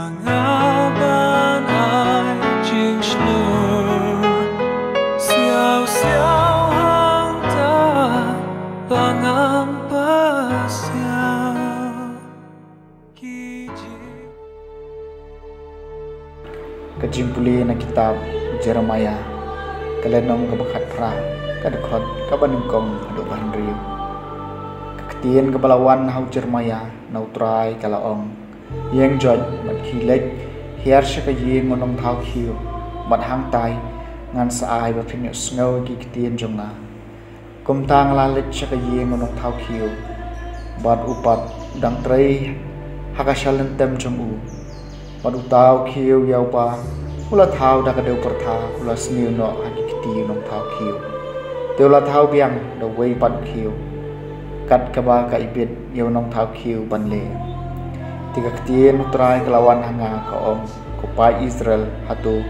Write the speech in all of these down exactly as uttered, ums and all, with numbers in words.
Nga ban ai jingshlur siaw siaw hangta ba ngam pasiaw. Ki jing- Ka jingpule na kitab Jeremiah, ka lynnong kaba khatphra, ka dkhot kaba nyngkong haduh ba hynriew. Ka ktien kaba la wan ha u Jeremiah na U Trai ka la ong: Ïeng joit bad khie leit hiar sha ka ïing u nongthaw khiew, bad hangtai ngan sa ai ba phin ïohsngew ïa ki ktien jong nga. Kumta nga la leit sha ka ïing u nongthaw khiew, bad u pat u dang trei ha ka shalynter jong u. Bad uta u khiew ïa uba u la thaw da ka dewbyrtha u la sniew noh ha ki kti u nongthaw khiew. Te u la thaw biang da uwei pat u khiew, kat kaba ka ibit ïa u nongthaw khiew ban leh. Te ka ktien U Trai ka la wan ha nga, ka ong: Ko paid Israel, hato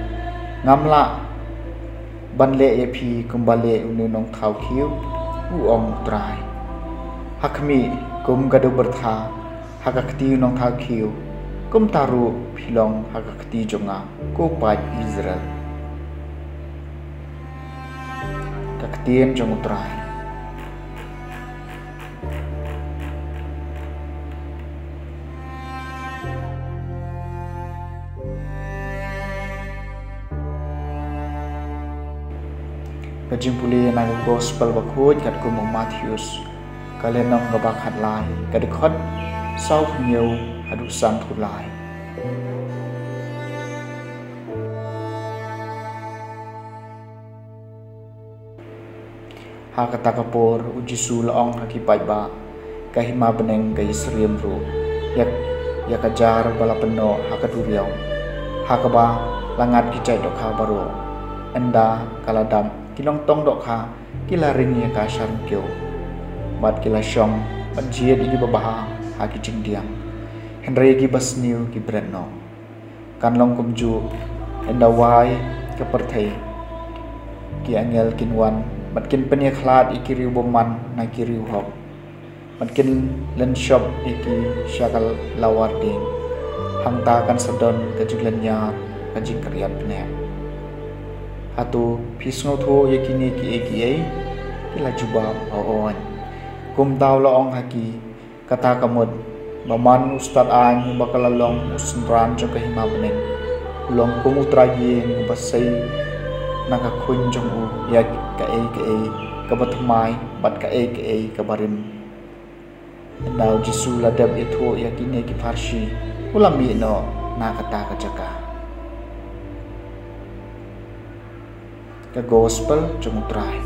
ngam lah ban leh ïa phi kumba leh une u nongthaw khiew? U ong U Trai. Ha khmih, kum ka dewbyrtha ha ka kti u nongthaw khiew, kumta ruh phi long ha ka kti jong nga, ko paid Israel. Ka ktien jong U Trai. Ka jingpule na ka Gospel bakhuid katkum u Mathaios, ka lynnong kaba khatlai, ka dkhot sawphew hynñiew haduh sanphew lai. Ha kata ka por u Jisu la ong ha ki paidbah: Ka hima bneng ka ïasyriem ruh ïa, ïa ka jar ba la pynnoh ha ka duriaw, ha kaba la ngat ki jait dohkha baroh. Ynda ka la dap, ki longtong dohkha ki la ring ïa ka sha ryngkew, bad ki la shong bad jied ïa kiba bha ha ki jingdiang, hynrei ïa kiba sniew ki bret noh. Kan long kumjuh ynda wai ka pyrthei. Ki angel kin wan bad kin pynïakhlad ïa ki riewbymman na ki riewhok, bad kin lynshop ïa ki sha ka lawar dieng. Hangta kan sa don ka jinglynñiar, ka jingkyrïat bneng. Hato phi sngewthuh ïa kine kiei kiei? Ki la jubab: Hooid. Kumta u la ong ha ki: Kata ka mut ba man u stad-aiñ uba ka la long u synran jong ka hima bneng, u long kum u trai ïing uba sei na ka khuiñ jong u ïa kaei kaei kaba thymmai bad kaei kaei kaba rim. Ynda u Jisu u la dep ïathuh ïa kine ki pharshi, u la mih noh na kata ka jaka. Ka Gospel jong U Trai.